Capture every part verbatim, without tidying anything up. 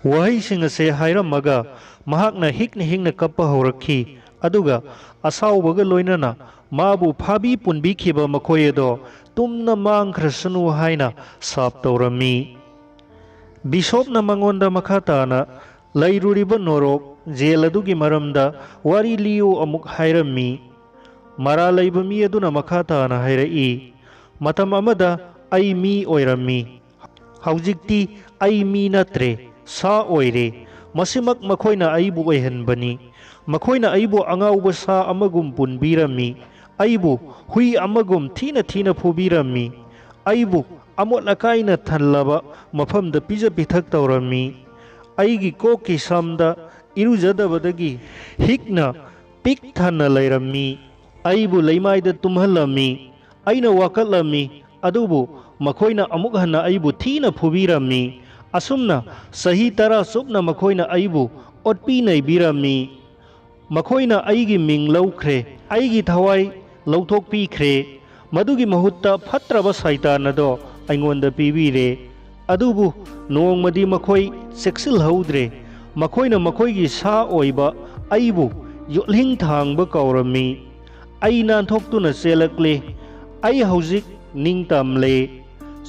ꯋꯥꯍꯩꯁꯤꯡ ꯑꯁꯦ ꯍꯥꯏꯔꯝꯃꯒ ꯃꯍꯥꯛꯅ ꯍꯤꯛꯅ ꯍꯤꯛꯅ ꯀꯞꯄ ꯍꯧꯔꯛꯈꯤ꯫ ꯑꯗꯨꯒ ꯑꯁꯥꯎꯕꯒ ꯂꯣꯏꯅꯅ ꯃꯥꯕꯨ ꯐꯥꯕꯤ ꯄꯨꯟꯕꯤꯈꯤꯕ ꯃꯈꯣꯏ ꯑꯗꯣ ꯇꯨꯝꯅ ꯃꯥꯡꯈ꯭ꯔꯁꯅꯨ ꯍꯥꯏꯅ ꯁꯥꯞ ꯇꯧꯔꯝꯃꯤ꯫ ꯕꯤꯁꯣꯞꯅ ꯃꯉꯣꯟꯗ ꯃꯈꯥ ꯇꯥꯅ ꯂꯩꯔꯨꯔꯤꯕ ꯅꯣꯔꯣꯛ ꯖꯦꯜ ꯑꯗꯨꯒꯤ ꯃꯔꯝꯗ ꯋꯥꯔꯤ ꯂꯤꯌꯨ ꯑꯃꯨꯛ ꯍꯥꯏꯔꯝꯃꯤ꯫ ꯃꯔꯥꯜ ꯂꯩꯕ ꯃꯤ ꯑꯗꯨꯅ ꯃꯈꯥ ꯇꯥꯅ ꯍꯥꯏꯔꯛꯏ, "ꯃꯇꯝ ꯑꯃꯗ ꯑꯩ ꯃꯤ ꯑꯣꯏꯔꯝꯃꯤ꯫ ꯍꯧꯖꯤꯛꯇꯤ ꯑꯩ ꯃꯤ ꯅꯠꯇ꯭ꯔꯦ, ꯁꯥ ꯑꯣꯏꯔꯦ꯫ ꯃꯁꯤꯃꯛ ꯃꯈꯣꯏꯅ ꯑꯩꯕꯨ ꯑꯣꯏꯍꯟꯕꯅꯤ꯫ ꯃꯈꯣꯏꯅ ꯑꯩꯕꯨ ꯑꯉꯥꯎꯕ ꯁꯥ ꯑꯃꯒꯨꯝ ꯄꯨꯟꯕꯤꯔꯝꯃꯤ꯫ ꯑꯩꯕꯨ ꯍꯨꯏ ꯑꯃꯒꯨꯝ ꯊꯤꯅ ꯊꯤꯅ ꯐꯨꯕꯤꯔꯝꯃꯤ꯫ ꯑꯩꯕꯨ ꯑꯃꯣꯠ ꯑꯀꯥꯏꯅ ꯊꯜꯂꯕ ꯃꯐꯝꯗ ꯄꯤꯖ ꯄꯤꯊꯛ ꯇꯧꯔꯝꯃꯤ꯫ ꯑꯩꯒꯤ ꯀꯣꯛꯀꯤ ꯁꯝꯗ ꯏꯔꯨꯖꯗꯕꯗꯒꯤ ꯍꯤꯛꯅ ꯄꯤꯛ ꯊꯟꯅ ꯂꯩꯔꯝꯃꯤ꯫ ꯑꯩꯕꯨ ꯂꯩꯃꯥꯏꯗ ꯇꯨꯝꯍꯜꯂꯝꯃꯤ꯫ ꯑꯩꯅ ꯋꯥꯀꯠꯂꯝꯃꯤ, ꯑꯗꯨꯕꯨ ꯃꯈꯣꯏꯅ ꯑꯃꯨꯛ ꯍꯟꯅ ꯑꯩꯕꯨ ꯊꯤꯅ ꯐꯨꯕꯤꯔꯝꯃꯤ꯫ ꯑꯁꯨꯝꯅ ꯆꯍꯤ ꯇꯔꯥ ꯆꯨꯞꯅ ꯃꯈꯣꯏꯅ ꯑꯩꯕꯨ ꯑꯣꯠꯄꯤ ꯅꯩꯕꯤꯔꯝꯃꯤ꯫ ꯃꯈꯣꯏꯅ ꯑꯩꯒꯤ ꯃꯤꯡ ꯂꯧꯈ꯭ꯔꯦ, ꯑꯩꯒꯤ ꯊꯋꯥꯏ ꯂꯧꯊꯣꯛꯄꯤꯈ꯭ꯔꯦ꯫ ꯃꯗꯨꯒꯤ ꯃꯍꯨꯠꯇ ꯐꯠꯇ꯭ꯔꯕ ꯁꯩꯇꯥꯟ ꯑꯗꯣ ꯑꯩꯉꯣꯟꯗ ꯄꯤꯕꯤꯔꯦ꯫ ꯑꯗꯨꯕꯨ ꯅꯣꯡꯃꯗꯤ ꯃꯈꯣꯏ ꯆꯦꯛꯁꯤꯜꯍꯧꯗ꯭ꯔꯦ꯫ ꯃꯈꯣꯏꯅ ꯃꯈꯣꯏꯒꯤ ꯁꯥ ꯑꯣꯏꯕ ꯑꯩꯕꯨ ꯌꯣꯠꯂꯤꯡ ꯊꯥꯡꯕ ꯀꯧꯔꯝꯃꯤ꯫ ꯑꯩ ꯅꯥꯟꯊꯣꯛꯇꯨꯅ ꯆꯦꯜꯂꯛꯂꯦ꯫ ꯑꯩ ꯍꯧꯖꯤꯛ ꯅꯤꯡꯇꯝꯂꯦ꯫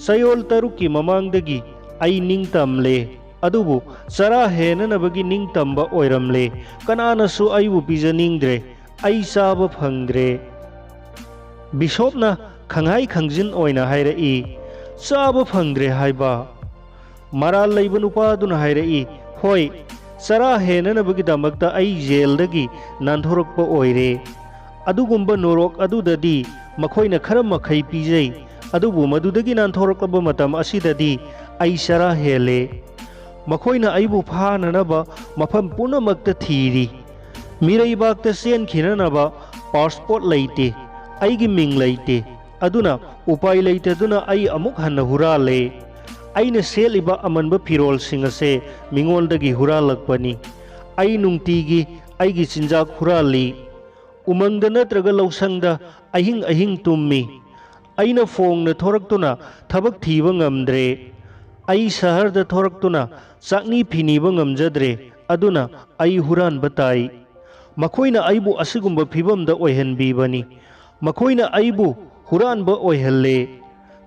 ꯆꯌꯣꯜ ꯇꯔꯨꯛꯀꯤ ꯃꯃꯥꯡꯗꯒꯤ ꯑꯩ ꯅꯤꯡꯇꯝꯂꯦ꯫ ꯑꯗꯨꯕꯨ ꯆꯔꯥ ꯍꯦꯟꯅꯅꯕꯒꯤ ꯅꯤꯡꯇꯝꯕ ꯑꯣꯏꯔꯝꯂꯦ꯫ ꯀꯅꯥꯅꯁꯨ ꯑꯩꯕꯨ ꯄꯤꯖꯅꯤꯡꯗ꯭ꯔꯦ꯫ ꯑꯩ ꯆꯥꯕ ꯐꯪꯗ꯭ꯔꯦ꯫" ꯕꯤꯁꯣꯞꯅ ꯈꯪꯍꯥꯏ ꯈꯪꯖꯤꯟ ꯑꯣꯏꯅ ꯍꯥꯏꯔꯛꯏ, "ꯆꯥꯕ ꯐꯪꯗ꯭ꯔꯦ ꯍꯥꯏꯕ?" ꯃꯔꯥꯜ ꯂꯩꯕ ꯅꯨꯄꯥ ꯑꯗꯨꯅ ꯍꯥꯏꯔꯛꯏ, "ꯍꯣꯏ, ꯆꯔꯥ ꯍꯦꯟꯅꯅꯕꯒꯤꯗꯃꯛꯇ ꯑꯩ ꯖꯦꯜꯗꯒꯤ ꯅꯥꯟꯊꯣꯔꯛꯄ ꯑꯣꯏꯔꯦ꯫ ꯑꯗꯨꯒꯨꯝꯕ ꯅꯣꯔꯣꯛ ꯑꯗꯨꯗꯗꯤ ꯃꯈꯣꯏꯅ ꯈꯔ ꯃꯈꯩ ꯄꯤꯖꯩ, ꯑꯗꯨꯕꯨ ꯃꯗꯨꯗꯒꯤ ꯅꯥꯟꯊꯣꯔꯛꯂꯕ ꯃꯇꯝ ꯑꯁꯤꯗꯗꯤ ꯑꯩ ꯆꯔꯥ ꯍꯦꯜꯂꯦ꯫ ꯃꯈꯣꯏꯅ ꯑꯩꯕꯨ ꯐꯥꯅꯅꯕ ꯃꯐꯝ ꯄꯨꯝꯅꯃꯛꯇ ꯊꯤꯔꯤ꯫ ꯃꯤꯔꯩꯕꯥꯛꯇ ꯆꯦꯟꯈꯤꯅꯅꯕ ꯄꯥꯁꯄꯣꯔꯠ ꯂꯩꯇꯦ, ꯑꯩꯒꯤ ꯃꯤꯡ ꯂꯩꯇꯦ꯫ ꯑꯗꯨꯅ ꯎꯄꯥꯏ ꯂꯩꯇꯗꯨꯅ ꯑꯩ ꯑꯃꯨꯛ ꯍꯟꯅ ꯍꯨꯔꯥꯜꯂꯦ꯫ ꯑꯩꯅ ꯁꯦꯠꯂꯤꯕ ꯑꯃꯟꯕ ꯐꯤꯔꯣꯜꯁꯤꯡ ꯑꯁꯦ ꯃꯤꯉꯣꯟꯗꯒꯤ ꯍꯨꯔꯥꯜꯂꯛꯄꯅꯤ꯫ ꯑꯩ ꯅꯨꯡꯇꯤꯒꯤ ꯑꯩꯒꯤ ꯆꯤꯟꯖꯥꯛ ꯍꯨꯔꯥꯜꯂꯤ꯫ ꯎꯃꯪꯗ ꯅꯠꯇ꯭ꯔꯒ ꯂꯧꯁꯪꯗ ꯑꯍꯤꯡ ꯑꯍꯤꯡ ꯇꯨꯝꯃꯤ꯫ ꯑꯩꯅ ꯐꯣꯡꯅ ꯊꯣꯔꯛꯇꯨꯅ ꯊꯕꯛ ꯊꯤꯕ ꯉꯝꯗ꯭ꯔꯦ꯫ ꯑꯩ ꯁꯍꯔꯗ ꯊꯣꯔꯛꯇꯨꯅ ꯆꯥꯛꯅꯤ ꯐꯤꯅꯤꯕ ꯉꯝꯖꯗ꯭ꯔꯦ, ꯑꯗꯨꯅ ꯑꯩ ꯍꯨꯔꯥꯟꯕ ꯇꯥꯏ꯫ ꯃꯈꯣꯏꯅ ꯑꯩꯕꯨ ꯑꯁꯤꯒꯨꯝꯕ ꯐꯤꯚꯝꯗ ꯑꯣꯏꯍꯟꯕꯤꯕꯅꯤ꯫ ꯃꯈꯣꯏꯅ ꯑꯩꯕꯨ ꯍꯨꯔꯥꯟꯕ ꯑꯣꯏꯍꯜꯂꯦ꯫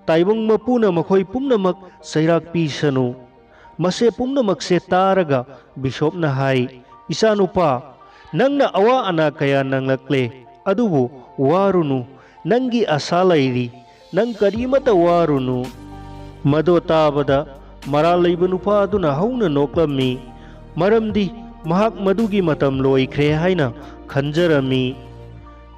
ꯇꯥꯏꯕꯪ ꯃꯄꯨꯅ ꯃꯈꯣꯏ ꯄꯨꯝꯅꯃꯛ ꯆꯩꯔꯥꯛ ꯄꯤꯁꯅꯨ꯫ ꯃꯁꯦ ꯄꯨꯝꯅꯃꯛꯁꯦ ꯇꯥꯔꯒ ꯕꯤꯁꯣꯞꯅ ꯍꯥꯏ, "ꯏꯆꯥꯅꯨꯄꯥ, ꯅꯪꯅ ꯑꯋꯥ ꯑꯅꯥ ꯀꯌꯥ ꯅꯪꯂꯛꯂꯦ, ꯑꯗꯨꯕꯨ ꯋꯥꯔꯨꯅꯨ, ꯅꯪꯒꯤ ꯑꯁꯥ ꯂꯩꯔꯤ, ꯅꯪ ꯀꯔꯤꯃꯠꯇ ꯋꯥꯔꯨꯅꯨ꯫" ꯃꯗꯣ ꯇꯥꯕꯗ ꯃꯔꯥꯜ ꯂꯩꯕ ꯅꯨꯄꯥ ꯑꯗꯨꯅ ꯍꯧꯅ ꯅꯣꯛꯂꯝꯃꯤ, ꯃꯔꯝꯗꯤ ꯃꯍꯥꯛ ꯃꯗꯨꯒꯤ ꯃꯇꯝ ꯂꯣꯏꯈ꯭ꯔꯦ ꯍꯥꯏꯅ ꯈꯟꯖꯔꯝꯃꯤ꯫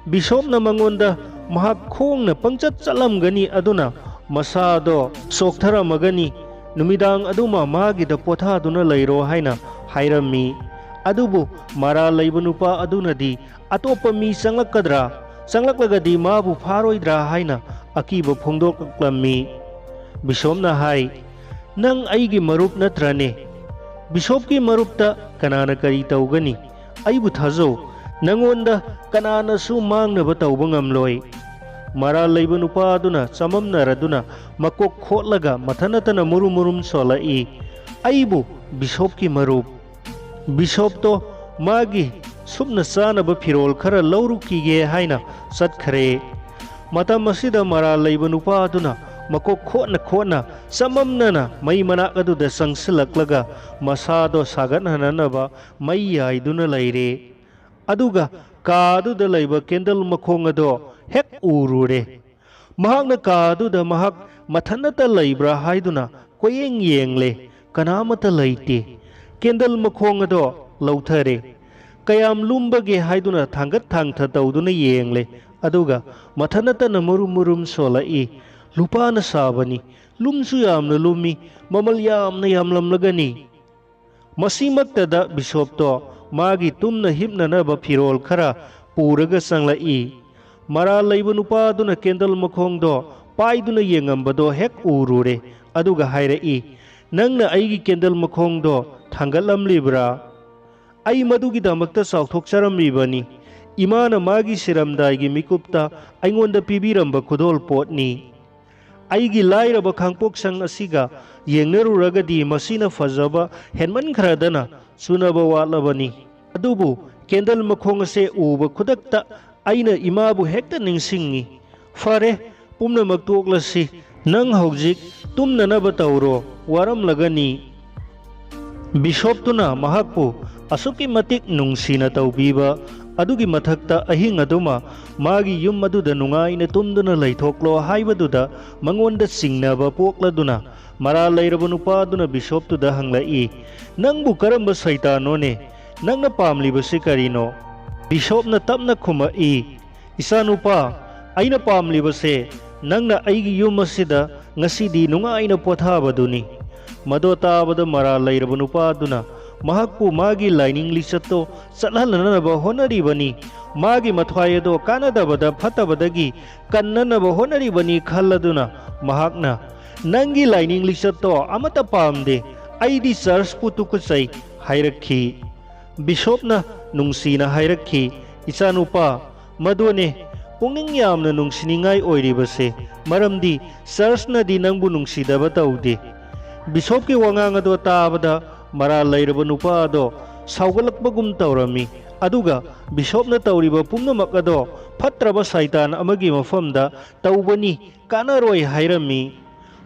ꯕꯤꯁꯣꯞꯅ ꯃꯉꯣꯟꯗ ꯃꯍꯥꯛ ꯈꯣꯡꯅ ꯄꯪꯆꯠ ꯆꯠꯂꯝꯒꯅꯤ, ꯑꯗꯨꯅ ꯃꯁꯥꯗꯣ ꯆꯣꯛꯊꯔꯝꯃꯒꯅꯤ, ꯅꯨꯃꯤꯗꯥꯡ ꯑꯗꯨꯃ ꯃꯥꯒꯤꯗ ꯄꯣꯊꯥꯗꯨꯅ ꯂꯩꯔꯣ ꯍꯥꯏꯅ ꯍꯥꯏꯔꯝꯃꯤ꯫ ꯑꯗꯨꯕꯨ ꯃꯔꯥꯜ ꯂꯩꯕ ꯅꯨꯄꯥ ꯑꯗꯨꯅꯗꯤ ꯑꯇꯣꯞꯄ ꯃꯤ ꯆꯪꯂꯛꯀꯗ꯭ꯔꯥ, ꯆꯪꯂꯛꯂꯒꯗꯤ ꯃꯥꯕꯨ ꯐꯥꯔꯣꯏꯗ꯭ꯔꯥ ꯍꯥꯏꯅ ꯑꯀꯤꯕ ꯐꯣꯡꯗꯣꯛꯂꯝꯃꯤ꯫ ꯕꯤꯁꯣꯞꯅ ꯍꯥꯏ, "ꯅꯪ ꯑꯩꯒꯤ ꯃꯔꯨꯞ ꯅꯠꯇ꯭ꯔꯅꯦ? ꯕꯤꯁꯣꯞꯀꯤ ꯃꯔꯨꯞꯇ ꯀꯅꯥꯅ ꯀꯔꯤ ꯇꯧꯒꯅꯤ? ꯑꯩꯕꯨ ꯊꯥꯖꯧ, ꯅꯉꯣꯟꯗ ꯀꯅꯥꯅꯁꯨ ꯃꯥꯡꯅꯕ ꯇꯧꯕ ꯉꯝꯂꯣꯏ꯫" ꯃꯔꯥꯜ ꯂꯩꯕ ꯅꯨꯄꯥ ꯑꯗꯨꯅ ꯆꯃꯝꯅꯔꯗꯨꯅ ꯃꯀꯣꯛ ꯈꯣꯠꯂꯒ ꯃꯊꯟ ꯅꯠꯇꯅ ꯃꯨꯔꯨꯝ ꯃꯨꯔꯨꯝ ꯁꯣꯜꯂꯛꯏ, "ꯑꯩꯕꯨ ꯕꯤꯁꯣꯞꯀꯤ ꯃꯔꯨꯞ?" ꯕꯤꯁꯣꯞꯇꯣ ꯃꯥꯒꯤ ꯁꯨꯞꯅ ꯆꯥꯅꯕ ꯐꯤꯔꯣꯜ ꯈꯔ ꯂꯧꯔꯨꯈꯤꯒꯦ ꯍꯥꯏꯅ ꯆꯠꯈ꯭ꯔꯦ꯫ ꯃꯇꯝ ꯑꯁꯤꯗ ꯃꯔꯥꯜ ꯂꯩꯕ ꯅꯨꯄꯥ ꯑꯗꯨꯅ ꯃꯀꯣꯛ ꯈꯣꯠꯅ ꯈꯣꯠꯅ ꯆꯃꯝꯅꯅ ꯃꯩ ꯃꯅꯥꯛ ꯑꯗꯨꯗ ꯆꯪꯁꯤꯜꯂꯛꯂꯒ ꯃꯁꯥꯗꯣ ꯁꯥꯒꯠꯍꯟꯅꯅꯕ ꯃꯩ ꯌꯥꯏꯗꯨꯅ ꯂꯩꯔꯦ꯫ ꯑꯗꯨꯒ ꯀꯥ ꯑꯗꯨꯗ ꯂꯩꯕ ꯀꯦꯟꯗꯜ ꯃꯈꯣꯡ ꯑꯗꯣ ꯍꯦꯛ ꯎꯔꯨꯔꯦ꯫ ꯃꯍꯥꯛꯅ ꯀꯥ ꯑꯗꯨꯗ ꯃꯍꯥꯛ ꯃꯊꯟꯇ ꯂꯩꯕ꯭ꯔꯥ ꯍꯥꯏꯗꯨꯅ ꯀꯣꯏꯌꯦꯡ ꯌꯦꯡꯂꯦ, ꯀꯅꯥꯃꯠꯇ ꯂꯩꯇꯦ꯫ ꯀꯦꯟꯗꯜ ꯃꯈꯣꯡ ꯑꯗꯣ ꯂꯧꯊꯔꯦ꯫ ꯀꯌꯥꯝ ꯂꯨꯝꯕꯒꯦ ꯍꯥꯏꯗꯨꯅ ꯊꯥꯡꯒꯠ ꯊꯥꯡꯊ ꯇꯧꯗꯨꯅ ꯌꯦꯡꯂꯦ, ꯑꯗꯨꯒ ꯃꯊꯟꯇꯅ ꯃꯨꯔꯨꯝ ꯃꯨꯔꯨꯝ ꯁꯣꯜꯂꯛꯏ꯫ ꯂꯨꯄꯥꯅ ꯁꯥꯕꯅꯤ, ꯂꯨꯝꯁꯨ ꯌꯥꯝꯅ ꯂꯨꯝꯃꯤ, ꯃꯃꯜ ꯌꯥꯝꯅ ꯌꯥꯝꯂꯝꯂꯒꯅꯤ꯫ ꯃꯁꯤꯃꯛꯇꯗ ꯕꯤꯁꯣꯞꯇꯣ ꯃꯥꯒꯤ ꯇꯨꯝꯅ ꯍꯤꯞꯅꯅꯕ ꯐꯤꯔꯣꯜ ꯈꯔ ꯄꯨꯔꯒ ꯆꯪꯂꯛꯏ꯫ ꯃꯔꯥꯜ ꯂꯩꯕ ꯅꯨꯄꯥ ꯑꯗꯨꯅ ꯀꯦꯟꯗꯜ ꯃꯈꯣꯡꯗꯣ ꯄꯥꯏꯗꯨꯅ ꯌꯦꯡꯉꯝꯕꯗꯣ ꯍꯦꯛ ꯎꯔꯨꯔꯦ, ꯑꯗꯨꯒ ꯍꯥꯏꯔꯛꯏ, "ꯅꯪꯅ ꯑꯩꯒꯤ ꯀꯦꯟꯗꯜ ꯃꯈꯣꯡꯗꯣ ꯊꯥꯡꯒꯠꯂꯝꯂꯤꯕ꯭ꯔꯥ? ꯑꯩ ꯃꯗꯨꯒꯤꯗꯃꯛꯇ ꯆꯥꯎꯊꯣꯛꯆꯔꯝꯂꯤꯕꯅꯤ꯫ ꯏꯃꯥꯅ ꯃꯥꯒꯤ ꯁꯤꯔꯝꯗꯥꯏꯒꯤ ꯃꯤꯀꯨꯞꯇ ꯑꯩꯉꯣꯟꯗ ꯄꯤꯕꯤꯔꯝꯕ ꯈꯨꯗꯣꯜ ꯄꯣꯠꯅꯤ꯫" ꯑꯩꯒꯤ ꯂꯥꯏꯔꯕ ꯈꯥꯡꯄꯣꯛꯁꯪ ꯑꯁꯤꯒ ꯌꯦꯡꯅꯔꯨꯔꯒꯗꯤ ꯃꯁꯤꯅ ꯐꯖꯕ ꯍꯦꯟꯃꯟꯈ꯭ꯔꯗꯅ ꯆꯨꯅꯕ ꯋꯥꯠꯂꯕꯅꯤ꯫ ꯑꯗꯨꯕꯨ ꯀꯦꯟꯗꯜ ꯃꯈꯣꯡ ꯑꯁꯦ ꯎꯕ ꯈꯨꯗꯛꯇ ꯑꯩꯅ ꯏꯃꯥꯕꯨ ꯍꯦꯛꯇ ꯅꯤꯡꯁꯤꯡꯉꯤ꯫ ꯐꯔꯦ, ꯄꯨꯝꯅꯃꯛ ꯇꯣꯛꯂꯁꯤ꯫ ꯅꯪ ꯍꯧꯖꯤꯛ ꯇꯨꯝꯅꯅꯕ ꯇꯧꯔꯣ, ꯋꯥꯔꯝꯂꯒꯅꯤ꯫ ꯕꯤꯁꯣꯞꯇꯨꯅ ꯃꯍꯥꯛꯄꯨ ꯑꯁꯨꯛꯀꯤ ꯃꯇꯤꯛ ꯅꯨꯡꯁꯤꯅ ꯇꯧꯕꯤꯕ ꯑꯗꯨꯒꯤ ꯃꯊꯛꯇ ꯑꯍꯤꯡ ꯑꯗꯨꯃ ꯃꯥꯒꯤ ꯌꯨꯝ ꯑꯗꯨꯗ ꯅꯨꯡꯉꯥꯏꯅ ꯇꯨꯝꯗꯨꯅ ꯂꯩꯊꯣꯛꯂꯣ ꯍꯥꯏꯕꯗꯨꯗ ꯃꯉꯣꯟꯗ ꯆꯤꯡꯅꯕ ꯄꯣꯛꯂꯗꯨꯅ ꯃꯔꯥꯜ ꯂꯩꯔꯕ ꯅꯨꯄꯥ ꯑꯗꯨꯅ ꯕꯤꯁꯣꯞꯇꯨꯗ ꯍꯪꯂꯛꯏ, "ꯅꯪꯕꯨ ꯀꯔꯝꯕ ꯁꯩꯇꯥꯟꯅꯣꯅꯦ? ꯅꯪꯅ ꯄꯥꯝꯂꯤꯕꯁꯤ ꯀꯔꯤꯅꯣ?" ꯕꯤꯁꯣꯞꯅ ꯇꯞꯅ ꯈꯨꯝꯃꯛꯏ, "ꯏꯆꯥꯅꯨꯄꯥ, ꯑꯩꯅ ꯄꯥꯝꯂꯤꯕꯁꯦ ꯅꯪꯅ ꯑꯩꯒꯤ ꯌꯨꯝ ꯑꯁꯤꯗ ꯉꯁꯤꯗꯤ ꯅꯨꯡꯉꯥꯏꯅ ꯄꯣꯊꯥꯕꯗꯨꯅꯤ꯫" ꯃꯗꯣ ꯇꯥꯕꯗ ꯃꯔꯥꯜ ꯂꯩꯔꯕ ꯅꯨꯄꯥ ꯑꯗꯨꯅ ꯃꯍꯥꯛꯄꯨ ꯃꯥꯒꯤ ꯂꯥꯏꯅꯤꯡ ꯂꯤꯆꯠꯇꯣ ꯆꯠꯍꯟꯅꯅꯕ ꯍꯣꯠꯅꯔꯤꯕꯅꯤ, ꯃꯥꯒꯤ ꯃꯊ꯭ꯋꯥꯏ ꯑꯗꯣ ꯀꯥꯟꯅꯗꯕꯗ ꯐꯠꯇꯕꯗꯒꯤ ꯀꯟꯅꯅꯕ ꯍꯣꯠꯅꯔꯤꯕꯅꯤ ꯈꯜꯂꯗꯨꯅ ꯃꯍꯥꯛꯅ, "ꯅꯪꯒꯤ ꯂꯥꯏꯅꯤꯡ ꯂꯤꯆꯠꯇꯣ ꯑꯃꯠꯇ ꯄꯥꯝꯗꯦ, ꯑꯩꯗꯤ ꯆꯔꯆꯄꯨ ꯇꯨꯀꯠꯆꯩ" ꯍꯥꯏꯔꯛꯈꯤ꯫ ꯕꯤꯁꯣꯞꯅ ꯅꯨꯡꯁꯤꯅ ꯍꯥꯏꯔꯛꯈꯤ, "ꯏꯆꯥꯅꯨꯄꯥ, ꯃꯗꯨꯅꯦ ꯄꯨꯛꯅꯤꯡ ꯌꯥꯝꯅ ꯅꯨꯡꯁꯤꯅꯤꯡꯉꯥꯏ ꯑꯣꯏꯔꯤꯕꯁꯦ, ꯃꯔꯝꯗꯤ ꯆꯔꯆꯅꯗꯤ ꯅꯪꯕꯨ ꯅꯨꯡꯁꯤꯗꯕ ꯇꯧꯗꯦ꯫" ꯕꯤꯁꯣꯞꯀꯤ ꯋꯥꯉꯥꯡ ꯑꯗꯣ ꯇꯥꯕꯗ ꯃꯔꯥꯜ ꯂꯩꯔꯕ ꯅꯨꯄꯥ ꯑꯗꯣ ꯁꯥꯎꯒꯠꯂꯛꯄꯒꯨꯝ ꯇꯧꯔꯝꯃꯤ, ꯑꯗꯨꯒ ꯕꯤꯁꯣꯞꯅ ꯇꯧꯔꯤꯕ ꯄꯨꯝꯅꯃꯛ ꯑꯗꯣ ꯐꯠꯇ꯭ꯔꯕ ꯁꯩꯇꯥꯟ ꯑꯃꯒꯤ ꯃꯐꯝꯗ ꯇꯧꯕꯅꯤ, ꯀꯥꯟꯅꯔꯣꯏ ꯍꯥꯏꯔꯝꯃꯤ꯫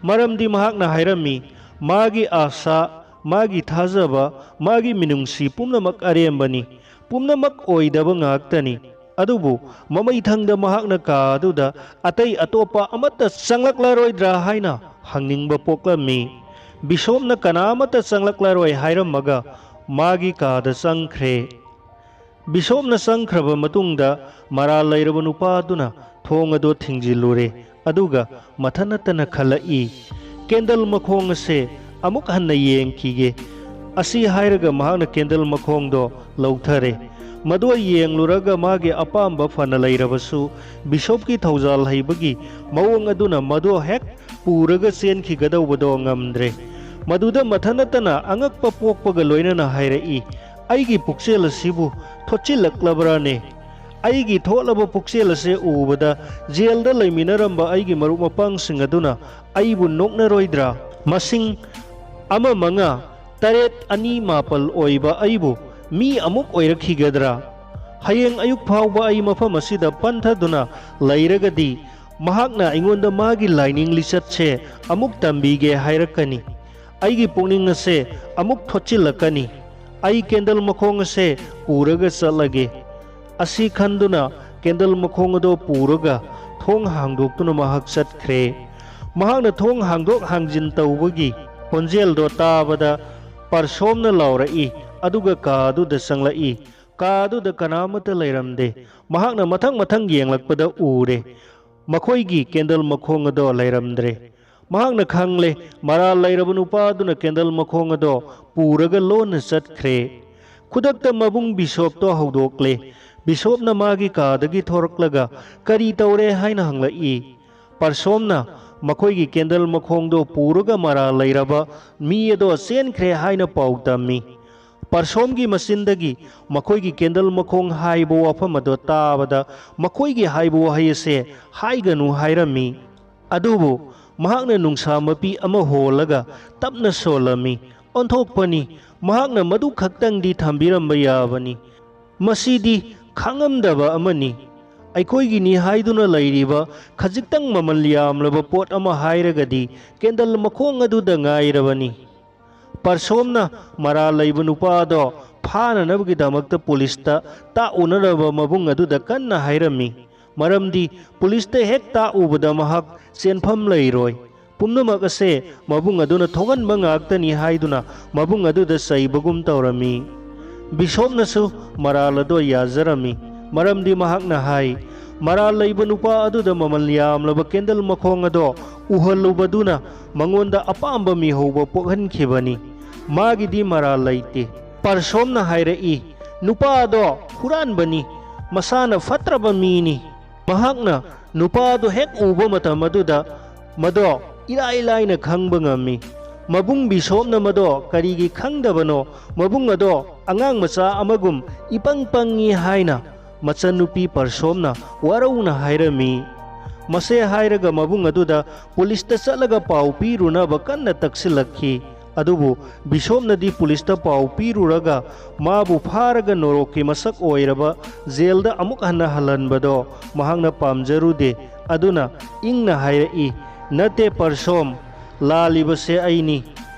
ꯃꯔꯝꯗꯤ ꯃꯍꯥꯛꯅ ꯍꯥꯏꯔꯝꯃꯤ, "ꯃꯥꯒꯤ ꯑꯥꯁꯥ, ꯃꯥꯒꯤ ꯊꯥꯖꯕ, ꯃꯥꯒꯤ ꯃꯤꯅꯨꯡꯁꯤ ꯄꯨꯝꯅꯃꯛ ꯑꯔꯦꯝꯕꯅꯤ, ꯄꯨꯝꯅꯃꯛ ꯑꯣꯏꯗꯕ ꯉꯥꯛꯇꯅꯤ꯫" ꯑꯗꯨꯕꯨ ꯃꯃꯩꯊꯪꯗ ꯃꯍꯥꯛꯅ ꯀꯥ ꯑꯗꯨꯗ ꯑꯇꯩ ꯑꯇꯣꯞꯄ ꯑꯃꯠꯇ ꯆꯪꯂꯛꯂꯔꯣꯏꯗ꯭ꯔꯥ ꯍꯥꯏꯅ ꯍꯪꯅꯤꯡꯕ ꯄꯣꯛꯂꯝꯃꯤ꯫ ꯕꯤꯁꯣꯞꯅ ꯀꯅꯥ ꯑꯃꯠꯇ ꯆꯪꯂꯛꯂꯔꯣꯏ ꯍꯥꯏꯔꯝꯃꯒ ꯃꯥꯒꯤ ꯀꯥꯗ ꯆꯪꯈ꯭ꯔꯦ꯫ ꯕꯤꯁꯣꯞꯅ ꯆꯪꯈ꯭ꯔꯕ ꯃꯇꯨꯡꯗ ꯃꯔꯥꯜ ꯂꯩꯔꯕ ꯅꯨꯄꯥ ꯑꯗꯨꯅ ꯊꯣꯡ ꯑꯗꯨ ꯊꯤꯡꯖꯤꯜꯂꯨꯔꯦ, ꯑꯗꯨꯒ ꯃꯊꯟ ꯅꯠꯇꯅ ꯈꯜꯂꯛꯏ, "ꯀꯦꯟꯗꯜ ꯃꯈꯣꯡ ꯑꯁꯦ ꯑꯃꯨꯛ ꯍꯟꯅ ꯌꯦꯡꯈꯤꯒꯦ꯫" ꯑꯁꯤ ꯍꯥꯏꯔꯒ ꯃꯍꯥꯛꯅ ꯀꯦꯟꯗꯜ ꯃꯈꯣꯡꯗꯣ ꯂꯧꯊꯔꯦ꯫ ꯃꯗꯨ ꯌꯦꯡꯂꯨꯔꯒ ꯃꯥꯒꯤ ꯑꯄꯥꯝꯕ ꯐꯅ ꯂꯩꯔꯕꯁꯨ ꯕꯤꯁꯣꯞꯀꯤ ꯊꯧꯖꯥꯜ ꯍꯩꯕꯒꯤ ꯃꯑꯣꯡ ꯑꯗꯨꯅ ꯃꯗꯨ ꯍꯦꯛ ꯄꯨꯔꯒ ꯆꯦꯟꯈꯤꯒꯗꯧꯕꯗꯣ ꯉꯝꯗ꯭ꯔꯦ꯫ ꯃꯗꯨꯗ ꯃꯊꯟ ꯅꯠꯇꯅ ꯑꯉꯛꯄ ꯄꯣꯛꯄꯒ ꯂꯣꯏꯅꯅ ꯍꯥꯏꯔꯛꯏ, "ꯑꯩꯒꯤ ꯄꯨꯛꯆꯦꯜ ꯑꯁꯤꯕꯨ ꯊꯣꯠꯆꯤꯜꯂꯛꯂꯕ꯭ꯔꯥꯅꯦ? ꯑꯩꯒꯤ ꯊꯣꯠꯂꯕ ꯄꯨꯛꯆꯦꯜ ꯑꯁꯦ ꯎꯕꯗ ꯖꯦꯜꯗ ꯂꯩꯃꯤꯟꯅꯔꯝꯕ ꯑꯩꯒꯤ ꯃꯔꯨꯞ ꯃꯄꯥꯡꯁꯤꯡ ꯑꯗꯨꯅ ꯑꯩꯕꯨ ꯅꯣꯛꯅꯔꯣꯏꯗ꯭ꯔꯥ? ꯃꯁꯤꯡ ꯑꯃ ꯃꯉꯥ ꯇꯔꯦꯠ ꯑꯅꯤ ꯃꯥꯄꯜ ꯑꯣꯏꯕ ꯑꯩꯕꯨ ꯃꯤ ꯑꯃꯨꯛ ꯑꯣꯏꯔꯛꯈꯤꯒꯗ꯭ꯔꯥ? ꯍꯌꯦꯡ ꯑꯌꯨꯛ ꯐꯥꯎꯕ ꯑꯩ ꯃꯐꯝ ꯑꯁꯤꯗ ꯄꯟꯊꯗꯨꯅ ꯂꯩꯔꯒꯗꯤ, ꯃꯍꯥꯛꯅ ꯑꯩꯉꯣꯟꯗ ꯃꯥꯒꯤ ꯂꯥꯏꯅꯤꯡ ꯂꯤꯆꯠꯁꯦ ꯑꯃꯨꯛ ꯇꯝꯕꯤꯒꯦ ꯍꯥꯏꯔꯛꯀꯅꯤ꯫ ꯑꯩꯒꯤ ꯄꯨꯛꯅꯤꯡ ꯑꯁꯦ ꯑꯃꯨꯛ ꯊꯣꯠꯆꯤꯜꯂꯛꯀꯅꯤ꯫ ꯑꯩ ꯀꯦꯟꯗꯜ ꯃꯈꯣꯡ ꯑꯁꯦ ꯄꯨꯔꯒ ꯆꯠꯂꯒꯦ꯫ ꯑꯁꯤ ꯈꯟꯗꯨꯅ ꯀꯦꯟꯗꯜ ꯃꯈꯣꯡ ꯑꯗꯣ ꯄꯨꯔꯒ ꯊꯣꯡ ꯍꯥꯡꯗꯣꯛꯇꯨꯅ ꯃꯍꯥꯛ ꯆꯠꯈ꯭ꯔꯦ꯫ ꯃꯍꯥꯛꯅ ꯊꯣꯡ ꯍꯥꯡꯗꯣꯛ ꯍꯥꯡꯖꯤꯟ ꯇꯧꯕꯒꯤ ꯈꯣꯟꯖꯦꯜꯗꯣ ꯇꯥꯕꯗ ꯄꯔꯁꯣꯝꯅ ꯂꯥꯎꯔꯛꯏ, ꯑꯗꯨꯒ ꯀꯥ ꯑꯗꯨꯗ ꯆꯪꯂꯛꯏ꯫ ꯀꯥ ꯑꯗꯨꯗ ꯀꯅꯥꯃꯠꯇ ꯂꯩꯔꯝꯗꯦ꯫ ꯃꯍꯥꯛꯅ ꯃꯊꯪ ꯃꯊꯪ ꯌꯦꯡꯂꯛꯄꯗ ꯎꯔꯦ, ꯃꯈꯣꯏꯒꯤ ꯀꯦꯟꯗꯜ ꯃꯈꯣꯡ ꯑꯗꯣ ꯂꯩꯔꯝꯗ꯭ꯔꯦ꯫ ꯃꯍꯥꯛꯅ ꯈꯪꯂꯦ, ꯃꯔꯥꯜ ꯂꯩꯔꯕ ꯅꯨꯄꯥ ꯑꯗꯨꯅ ꯀꯦꯟꯗꯜ ꯃꯈꯣꯡ ꯑꯗꯣ ꯄꯨꯔꯒ ꯂꯣꯟꯅ ꯆꯠꯈ꯭ꯔꯦ꯫ ꯈꯨꯗꯛꯇ ꯃꯕꯨꯡ ꯕꯤꯁꯣꯞꯇꯣ ꯍꯧꯗꯣꯛꯂꯦ꯫ ꯕꯤꯁꯣꯞꯅ ꯃꯥꯒꯤ ꯀꯥꯗꯒꯤ ꯊꯣꯔꯛꯂꯒ ꯀꯔꯤ ꯇꯧꯔꯦ ꯍꯥꯏꯅ ꯍꯪꯂꯛꯏ꯫ ꯄꯔꯁꯣꯝꯅ ꯃꯈꯣꯏꯒꯤ ꯀꯦꯟꯗꯜ ꯃꯈꯣꯡꯗꯣ ꯄꯨꯔꯒ ꯃꯔꯥꯜ ꯂꯩꯔꯕ ꯃꯤ ꯑꯗꯣ ꯆꯦꯟꯈ꯭ꯔꯦ ꯍꯥꯏꯅ ꯄꯥꯎ ꯇꯝꯃꯤ꯫ ꯄꯔꯁꯣꯝꯒꯤ ꯃꯆꯤꯟꯗꯒꯤ ꯃꯈꯣꯏꯒꯤ ꯀꯦꯟꯗꯜ ꯃꯈꯣꯡ ꯍꯥꯏꯕ ꯋꯥꯐꯝ ꯑꯗꯣ ꯇꯥꯕꯗ, ꯃꯈꯣꯏꯒꯤ ꯍꯥꯏꯕ ꯋꯥꯍꯩ ꯑꯁꯦ ꯍꯥꯏꯒꯅꯨ ꯍꯥꯏꯔꯝꯃꯤ꯫ ꯑꯗꯨꯕꯨ ꯃꯍꯥꯛꯅ ꯅꯨꯡꯁꯥ ꯃꯄꯤ ꯑꯃ ꯍꯣꯜꯂꯒ ꯇꯞꯅ ꯁꯣꯜꯂꯝꯃꯤ꯫ ꯑꯣꯟꯊꯣꯛꯄꯅꯤ, ꯃꯍꯥꯛꯅ ꯃꯗꯨ ꯈꯛꯇꯪꯗꯤ ꯊꯝꯕꯤꯔꯝꯕ ꯌꯥꯕꯅꯤ꯫ ꯃꯁꯤꯗꯤ ꯈꯪꯉꯝꯗꯕ ꯑꯃꯅꯤ꯫ ꯑꯩꯈꯣꯏꯒꯤꯅꯤ ꯍꯥꯏꯗꯨꯅ ꯂꯩꯔꯤꯕ ꯈꯖꯤꯛꯇꯪ ꯃꯃꯜ ꯌꯥꯝꯂꯕ ꯄꯣꯠ ꯑꯃ ꯍꯥꯏꯔꯒꯗꯤ ꯀꯦꯟꯗꯜ ꯃꯈꯣꯡ ꯑꯗꯨꯗ ꯉꯥꯏꯔꯕꯅꯤ꯫ ꯄꯔꯁꯣꯝꯅ ꯃꯔꯥꯜ ꯂꯩꯕ ꯅꯨꯄꯥ ꯑꯗꯣ ꯐꯥꯅꯅꯕꯒꯤꯗꯃꯛꯇ ꯄꯨꯂꯤꯁꯇ ꯇꯥꯛꯎꯅꯔꯕ ꯃꯕꯨꯡ ꯑꯗꯨꯗ ꯀꯟꯅ ꯍꯥꯏꯔꯝꯃꯤ꯫ ꯃꯔꯝꯗꯤ ꯄꯨꯂꯤꯁꯇ ꯍꯦꯛ ꯇꯥꯛꯎꯕꯗ ꯃꯍꯥꯛ ꯆꯦꯟꯐꯝ ꯂꯩꯔꯣꯏ꯫ ꯄꯨꯝꯅꯃꯛ ꯑꯁꯦ ꯃꯕꯨꯡ ꯑꯗꯨꯅ ꯊꯣꯛꯍꯟꯕ ꯉꯥꯛꯇꯅꯤ ꯍꯥꯏꯗꯨꯅ ꯃꯕꯨꯡ ꯑꯗꯨꯗ ꯆꯩꯕꯒꯨꯝ ꯇꯧꯔꯝꯃꯤ꯫ ꯕꯤꯁꯣꯞꯅꯁꯨ ꯃꯔꯥꯜ ꯑꯗꯣ ꯌꯥꯖꯔꯝꯃꯤ꯫ ꯃꯔꯝꯗꯤ ꯃꯍꯥꯛꯅ ꯍꯥꯏ, ꯃꯔꯥꯜ ꯂꯩꯕ ꯅꯨꯄꯥ ꯑꯗꯨꯗ ꯃꯃꯜ ꯌꯥꯝꯂꯕ ꯀꯦꯟꯗꯜ ꯃꯈꯣꯡ ꯑꯗꯣ ꯎꯍꯜꯂꯨꯕꯗꯨꯅ ꯃꯉꯣꯟꯗ ꯑꯄꯥꯝꯕ ꯃꯤꯍꯧꯕ ꯄꯣꯛꯍꯟꯈꯤꯕꯅꯤ꯫ ꯃꯥꯒꯤꯗꯤ ꯃꯔꯥꯜ ꯂꯩꯇꯦ꯫ ꯄꯔꯁꯣꯝꯅ ꯍꯥꯏꯔꯛꯏ, ꯅꯨꯄꯥ ꯑꯗꯣ ꯍꯨꯔꯥꯟꯕꯅꯤ, ꯃꯁꯥꯅ ꯐꯠꯇ꯭ꯔꯕ ꯃꯤꯅꯤ꯫ ꯃꯍꯥꯛꯅ ꯅꯨꯄꯥ ꯑꯗꯨ ꯍꯦꯛ ꯎꯕ ꯃꯇꯝ ꯑꯗꯨꯗ ꯃꯗꯣ ꯏꯔꯥꯏ ꯂꯥꯏꯅ ꯈꯪꯕ ꯉꯝꯃꯤ꯫ ꯃꯕꯨꯡ ꯕꯤꯁꯣꯞꯅ ꯃꯗꯣ ꯀꯔꯤꯒꯤ ꯈꯪꯗꯕꯅꯣ? ꯃꯕꯨꯡ ꯑꯗꯣ ꯑꯉꯥꯡ ꯃꯆꯥ ꯑꯃꯒꯨꯝ ꯏꯄꯪ ꯄꯪꯉꯤ ꯍꯥꯏꯅ ꯃꯆꯟꯅꯨꯄꯤ ꯄꯔꯁꯣꯝꯅ ꯋꯥꯔꯧꯅ ꯍꯥꯏꯔꯝꯃꯤ꯫ ꯃꯁꯦ ꯍꯥꯏꯔꯒ ꯃꯕꯨꯡ ꯑꯗꯨꯗ ꯄꯨꯂꯤꯁꯇ ꯆꯠꯂꯒ ꯄꯥꯎ ꯄꯤꯔꯨꯅꯕ ꯀꯟꯅ ꯇꯛꯁꯤꯜꯂꯛꯈꯤ꯫ ꯑꯗꯨꯕꯨ ꯕꯤꯁꯣꯞꯅꯗꯤ ꯄꯨꯂꯤꯁꯇ ꯄꯥꯎ ꯄꯤꯔꯨꯔꯒ ꯃꯥꯕꯨ ꯐꯥꯔꯒ ꯅꯣꯔꯣꯛꯀꯤ ꯃꯁꯛ ꯑꯣꯏꯔꯕ ꯖꯦꯜꯗ ꯑꯃꯨꯛ ꯍꯟꯅ ꯍꯜꯍꯟꯕꯗꯣ ꯃꯍꯥꯛꯅ ꯄꯥꯝꯖꯔꯨꯗꯦ꯫ ꯑꯗꯨꯅ ꯏꯪꯅ ꯍꯥꯏꯔꯛꯏ, "ꯅꯠꯇꯦ ꯄꯔꯁꯣꯝ, ꯂꯥꯜꯂꯤꯕꯁꯦ ꯑꯩꯅꯤ꯫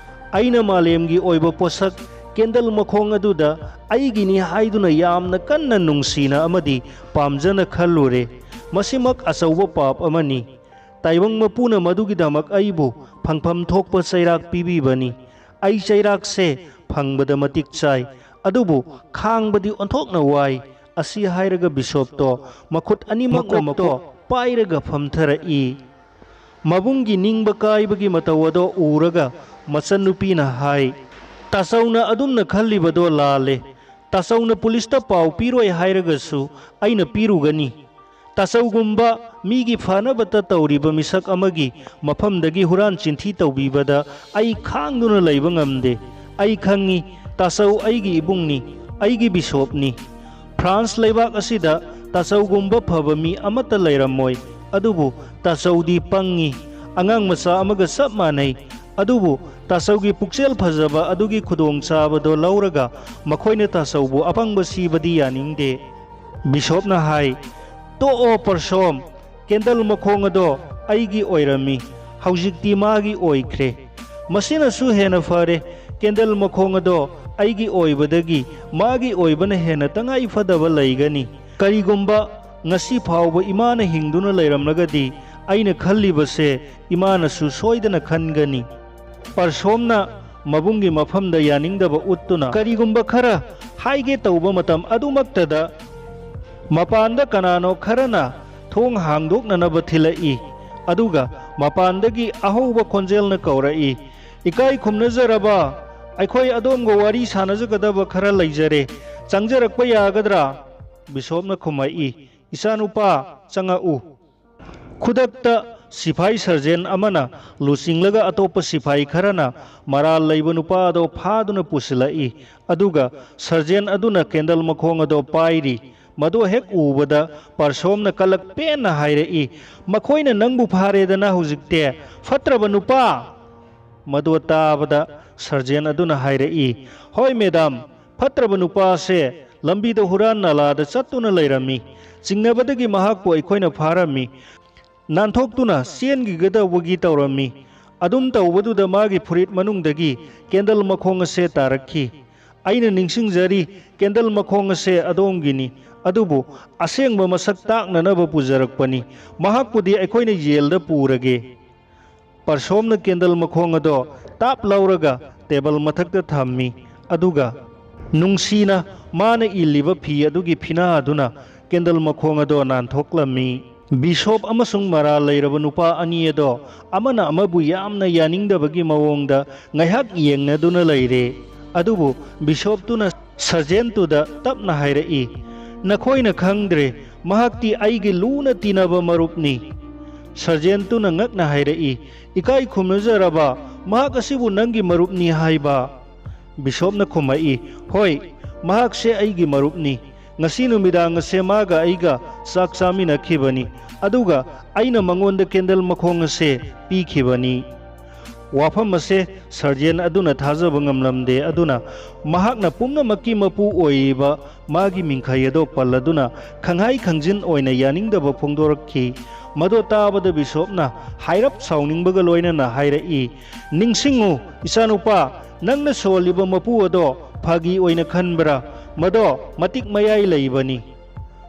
ꯑꯩꯅ ꯃꯥꯂꯦꯝꯒꯤ ꯑꯣꯏꯕ ꯄꯣꯠꯁꯛ ꯀꯦꯟꯗꯜ ꯃꯈꯣꯡ ꯑꯗꯨꯗ ꯑꯩꯒꯤꯅꯤ ꯍꯥꯏꯗꯨꯅ ꯌꯥꯝꯅ ꯀꯟꯅ ꯅꯨꯡꯁꯤꯅ ꯑꯃꯗꯤ ꯄꯥꯝꯖꯅ ꯈꯜꯂꯨꯔꯦ꯫ ꯃꯁꯤꯃꯛ ꯑꯆꯧꯕ ꯄꯥꯞ ꯑꯃꯅꯤ꯫ ꯇꯥꯏꯕꯪ ꯃꯄꯨꯅ ꯃꯗꯨꯒꯤꯗꯃꯛ ꯑꯩꯕꯨ ꯐꯪꯐꯝ ꯊꯣꯛꯄ ꯆꯩꯔꯥꯛ ꯄꯤꯕꯤꯕꯅꯤ꯫ ꯑꯩ ꯆꯩꯔꯥꯛꯁꯦ ꯐꯪꯕꯗ ꯃꯇꯤꯛ ꯆꯥꯏ, ꯑꯗꯨꯕꯨ ꯈꯥꯡꯕꯗꯤ ꯑꯣꯟꯊꯣꯛꯅ ꯋꯥꯏ"꯫ ꯑꯁꯤ ꯍꯥꯏꯔꯒ ꯕꯤꯁꯣꯞꯇꯣ ꯃꯈꯨꯠ ꯑꯅꯤꯃꯛꯅ ꯃꯀꯣꯛꯇꯣ ꯃꯀꯣꯛ ꯄꯥꯏꯔꯒ ꯐꯝꯊꯔꯛꯏ꯫ ꯃꯕꯨꯡꯒꯤ ꯅꯤꯡꯕ ꯀꯥꯏꯕꯒꯤ ꯃꯇꯧ ꯑꯗꯣ ꯎꯔꯒ ꯃꯆꯟꯅꯨꯄꯤꯅ ꯍꯥꯏ, "ꯇꯥꯆꯧꯅ ꯑꯗꯨꯝꯅ ꯈꯜꯂꯤꯕꯗꯣ ꯂꯥꯜꯂꯦ꯫ ꯇꯥꯆꯧꯅ ꯄꯨꯂꯤꯁꯇ ꯄꯥꯎ ꯄꯤꯔꯣꯏ ꯍꯥꯏꯔꯒꯁꯨ ꯑꯩꯅ ꯄꯤꯔꯨꯒꯅꯤ꯫ ꯇꯥꯆꯧꯒꯨꯝꯕ ꯃꯤꯒꯤ ꯐꯅꯕꯇ ꯇꯧꯔꯤꯕ ꯃꯤꯁꯛ ꯑꯃꯒꯤ ꯃꯐꯝꯗꯒꯤ ꯍꯨꯔꯥꯟ ꯆꯤꯟꯊꯤ ꯇꯧꯕꯤꯕꯗ ꯑꯩ ꯈꯥꯡꯗꯨꯅ ꯂꯩꯕ ꯉꯝꯗꯦ꯫ ꯑꯩ ꯈꯪꯉꯤ, ꯇꯥꯆꯧ ꯑꯩꯒꯤ ꯏꯕꯨꯡꯅꯤ, ꯑꯩꯒꯤ ꯕꯤꯁꯣꯞꯅꯤ꯫ ꯐ꯭ꯔꯥꯟꯁ ꯂꯩꯕꯥꯛ ꯑꯁꯤꯗ ꯇꯥꯆꯧꯒꯨꯝꯕ ꯐꯕ ꯃꯤ ꯑꯃꯠꯇ ꯂꯩꯔꯝꯃꯣꯏ, ꯑꯗꯨꯕꯨ ꯇꯥꯆꯧꯗꯤ ꯄꯪꯉꯤ, ꯑꯉꯥꯡ ꯃꯆꯥ ꯑꯃꯒ ꯆꯞ ꯃꯥꯟꯅꯩ꯫ ꯑꯗꯨꯕꯨ ꯇꯥꯆꯧꯒꯤ ꯄꯨꯛꯆꯦꯜ ꯐꯖꯕ ꯑꯗꯨꯒꯤ ꯈꯨꯗꯣꯡꯆꯥꯕꯗꯣ ꯂꯧꯔꯒ ꯃꯈꯣꯏꯅ ꯇꯥꯆꯧꯕꯨ ꯑꯄꯪꯕ ꯁꯤꯕꯗꯤ ꯌꯥꯅꯤꯡꯗꯦ"꯫ ꯕꯤꯁꯣꯞꯅ ꯍꯥꯏ, "ꯇꯣꯛꯑꯣ ꯄꯔꯁꯣꯝ, ꯀꯦꯟꯗꯜ ꯃꯈꯣꯡ ꯑꯗꯣ ꯑꯩꯒꯤ ꯑꯣꯏꯔꯝꯃꯤ, ꯍꯧꯖꯤꯛꯇꯤ ꯃꯥꯒꯤ ꯑꯣꯏꯈ꯭ꯔꯦ꯫ ꯃꯁꯤꯅꯁꯨ ꯍꯦꯟꯅ ꯐꯔꯦ, ꯀꯦꯟꯗꯜ ꯃꯈꯣꯡ ꯑꯗꯣ ꯑꯩꯒꯤ ꯑꯣꯏꯕꯗꯒꯤ ꯃꯥꯒꯤ ꯑꯣꯏꯕꯅ ꯍꯦꯟꯅ ꯇꯉꯥꯏ ꯐꯗꯕ ꯂꯩꯒꯅꯤ꯫ ꯀꯔꯤꯒꯨꯝꯕ ꯉꯁꯤ ꯐꯥꯎꯕ ꯏꯃꯥꯅ ꯍꯤꯡꯗꯨꯅ ꯂꯩꯔꯝꯂꯒꯗꯤ ꯑꯩꯅ ꯈꯜꯂꯤꯕꯁꯦ ꯏꯃꯥꯅꯁꯨ ꯁꯣꯏꯗꯅ ꯈꯟꯒꯅꯤ"꯫ ꯄꯔꯁꯣꯝꯅ ꯃꯕꯨꯡꯒꯤ ꯃꯐꯝꯗ ꯌꯥꯅꯤꯡꯗꯕ ꯎꯠꯇꯨꯅ ꯀꯔꯤꯒꯨꯝꯕ ꯈꯔ ꯍꯥꯏꯒꯦ ꯇꯧꯕ ꯃꯇꯝ ꯑꯗꯨꯃꯛꯇꯗ ꯃꯄꯥꯟꯗ ꯀꯅꯥꯅꯣ ꯈꯔꯅ ꯊꯣꯡ ꯍꯥꯡꯗꯣꯛꯅꯅꯕ ꯊꯤꯜꯂꯛꯏ꯫ ꯑꯗꯨꯒ ꯃꯄꯥꯟꯗꯒꯤ ꯑꯍꯧꯕ ꯈꯣꯟꯖꯦꯜꯅ ꯀꯧꯔꯛꯏ, "ꯏꯀꯥꯏ ꯈꯨꯝꯅꯖꯔꯕ, ꯑꯩꯈꯣꯏ ꯑꯗꯣꯝꯒ ꯋꯥꯔꯤ ꯁꯥꯟꯅꯖꯒꯗꯕ ꯈꯔ ꯂꯩꯖꯔꯦ, ꯆꯪꯖꯔꯛꯄ ꯌꯥꯒꯗ꯭ꯔꯥ?" ꯕꯤꯁꯣꯞꯅ ꯈꯨꯝꯃꯛꯏ, "ꯏꯆꯥꯅꯨꯄꯥ, ꯆꯪꯉꯛꯎ"꯫ ꯈꯨꯗꯛꯇ ꯁꯤꯐꯥꯏ ꯁꯔꯖꯦꯟ ꯑꯃꯅ ꯂꯨꯆꯤꯡꯂꯒ ꯑꯇꯣꯞꯄ ꯁꯤꯐꯥꯏ ꯈꯔꯅ ꯃꯔꯥꯜ ꯂꯩꯕ ꯅꯨꯄꯥ ꯑꯗꯣ ꯐꯥꯗꯨꯅ ꯄꯨꯁꯤꯜꯂꯛꯏ꯫ ꯑꯗꯨꯒ ꯁꯔꯖꯦꯟ ꯑꯗꯨꯅ ꯀꯦꯟꯗꯜ ꯃꯈꯣꯡ ꯑꯗꯣ ꯄꯥꯏꯔꯤ꯫ ꯃꯗꯨ ꯍꯦꯛ ꯎꯕꯗ ꯄꯔꯁꯣꯝꯅ ꯀꯂꯛ ꯄꯦꯟꯅ ꯍꯥꯏꯔꯛꯏ, "ꯃꯈꯣꯏꯅ ꯅꯪꯕꯨ ꯐꯥꯔꯦꯗꯅ ꯍꯧꯖꯤꯛꯇꯤ, ꯐꯠꯇ꯭ꯔꯕ ꯅꯨꯄꯥ!" ꯃꯗꯨ ꯇꯥꯕꯗ ꯁꯔꯖꯦꯟ ꯑꯗꯨꯅ ꯍꯥꯏꯔꯛꯏ, "ꯍꯣꯏ ꯃꯦꯗꯥꯝ, ꯐꯠꯇ꯭ꯔꯕ ꯅꯨꯄꯥ ꯑꯁꯦ ꯂꯝꯕꯤꯗ ꯍꯨꯔꯥꯟ ꯅꯥꯂꯥꯗ ꯆꯠꯇꯨꯅ ꯂꯩꯔꯝꯃꯤ꯫ ꯆꯤꯡꯅꯕꯗꯒꯤ ꯃꯍꯥꯛꯄꯨ ꯑꯩꯈꯣꯏꯅ ꯐꯥꯔꯝꯃꯤ꯫ ꯅꯥꯟꯊꯣꯛꯇꯨꯅ ꯆꯦꯟꯈꯤꯒꯗꯧꯕꯒꯤ ꯇꯧꯔꯝꯃꯤ꯫ ꯑꯗꯨꯝ ꯇꯧꯕꯗꯨꯗ ꯃꯥꯒꯤ ꯐꯨꯔꯤꯠ ꯃꯅꯨꯡꯗꯒꯤ ꯀꯦꯟꯗꯜ ꯃꯈꯣꯡ ꯑꯁꯦ ꯇꯥꯔꯛꯈꯤ꯫ ꯑꯩꯅ ꯅꯤꯡꯁꯤꯡꯖꯔꯤ, ꯀꯦꯟꯗꯜ ꯃꯈꯣꯡ ꯑꯁꯦ ꯑꯗꯣꯝꯒꯤꯅꯤ, ꯑꯗꯨꯕꯨ ꯑꯁꯦꯡꯕ ꯃꯁꯛ ꯇꯥꯛꯅꯅꯕ ꯄꯨꯖꯔꯛꯄꯅꯤ꯫ ꯃꯍꯥꯛꯄꯨꯗꯤ ꯑꯩꯈꯣꯏꯅ ꯖꯦꯜꯗ ꯄꯨꯔꯒꯦ꯫" ꯄꯔꯁꯣꯝꯅ ꯀꯦꯟꯗꯜ ꯃꯈꯣꯡ ꯑꯗꯣ ꯇꯥꯞ ꯂꯧꯔꯒ ꯇꯦꯕꯜ ꯃꯊꯛꯇ ꯊꯝꯃꯤ, ꯑꯗꯨꯒ ꯅꯨꯡꯁꯤꯅ ꯃꯥꯅ ꯏꯜꯂꯤꯕ ꯐꯤ ꯑꯗꯨꯒꯤ ꯐꯤꯅꯥ ꯑꯗꯨꯅ ꯀꯦꯟꯗꯜ ꯃꯈꯣꯡ ꯑꯗꯣ ꯅꯥꯟꯊꯣꯛꯂꯝꯃꯤ꯫ ꯕꯤꯁꯣꯞ ꯑꯃꯁꯨꯡ ꯃꯔꯥꯜ ꯂꯩꯔꯕ ꯅꯨꯄꯥ ꯑꯅꯤ ꯑꯗꯣ ꯑꯃꯅ ꯑꯃꯕꯨ ꯌꯥꯝꯅ ꯌꯥꯅꯤꯡꯗꯕꯒꯤ ꯃꯑꯣꯡꯗ ꯉꯥꯏꯍꯥꯛ ꯌꯦꯡꯅꯗꯨꯅ ꯂꯩꯔꯦ꯫ ꯑꯗꯨꯕꯨ ꯕꯤꯁꯣꯞꯇꯨꯅ ꯁꯔꯖꯦꯟꯇꯨꯗ ꯇꯞꯅ ꯍꯥꯏꯔꯛꯏ, "ꯅꯈꯣꯏꯅ ꯈꯪꯗ꯭ꯔꯦ, ꯃꯍꯥꯛꯇꯤ ꯑꯩꯒꯤ ꯂꯨꯅ ꯇꯤꯟꯅꯕ ꯃꯔꯨꯞꯅꯤ꯫" ꯁꯔꯖꯦꯟꯇꯨꯅ ꯉꯛꯅ ꯍꯥꯏꯔꯛꯏ, "ꯏꯀꯥꯏ ꯈꯨꯝꯅꯖꯔꯕ, ꯃꯍꯥꯛ ꯑꯁꯤꯕꯨ ꯅꯪꯒꯤ ꯃꯔꯨꯞꯅꯤ ꯍꯥꯏꯕ?" ꯕꯤꯁꯣꯞꯅ ꯈꯨꯝꯃꯛꯏ, "ꯍꯣꯏ, ꯃꯍꯥꯛꯁꯦ ꯑꯩꯒꯤ ꯃꯔꯨꯞꯅꯤ꯫ ꯉꯁꯤ ꯅꯨꯃꯤꯗꯥꯡ ꯑꯁꯦ ꯃꯥꯒ ꯑꯩꯒ ꯆꯥꯛ ꯆꯥꯃꯤꯟꯅꯈꯤꯕꯅꯤ, ꯑꯗꯨꯒ ꯑꯩꯅ ꯃꯉꯣꯟꯗ ꯀꯦꯟꯗꯜ ꯃꯈꯣꯡ ꯑꯁꯦ ꯄꯤꯈꯤꯕꯅꯤ꯫" ꯋꯥꯐꯝ ꯑꯁꯦ ꯁꯔꯖꯦꯟ ꯑꯗꯨꯅ ꯊꯥꯖꯕ ꯉꯝꯂꯝꯗꯦ, ꯑꯗꯨꯅ ꯃꯍꯥꯛꯅ ꯄꯨꯝꯅꯃꯛꯀꯤ ꯃꯄꯨ ꯑꯣꯏꯔꯤꯕ ꯃꯥꯒꯤ ꯃꯤꯡꯈꯩ ꯑꯗꯣ ꯄꯜꯂꯗꯨꯅ ꯈꯪꯍꯥꯏ ꯈꯪꯖꯤꯟ ꯑꯣꯏꯅ ꯌꯥꯅꯤꯡꯗꯕ ꯐꯣꯡꯗꯣꯔꯛꯈꯤ꯫ ꯃꯗꯣ ꯇꯥꯕꯗ ꯕꯤꯁꯣꯞꯅ ꯍꯥꯏꯔꯞ ꯁꯥꯎꯅꯤꯡꯕꯒ ꯂꯣꯏꯅꯅ ꯍꯥꯏꯔꯛꯏ, "ꯅꯤꯡꯁꯤꯡꯉꯨ, ꯏꯆꯥꯅꯨꯄꯥ, ꯅꯪꯅ ꯁꯣꯜꯂꯤꯕ ꯃꯄꯨ ꯑꯗꯣ ꯐꯥꯒꯤ ꯑꯣꯏꯅ ꯈꯟꯕ꯭ꯔꯥ? ꯃꯗꯣ ꯃꯇꯤꯛ ꯃꯌꯥꯏ ꯂꯩꯕꯅꯤ꯫"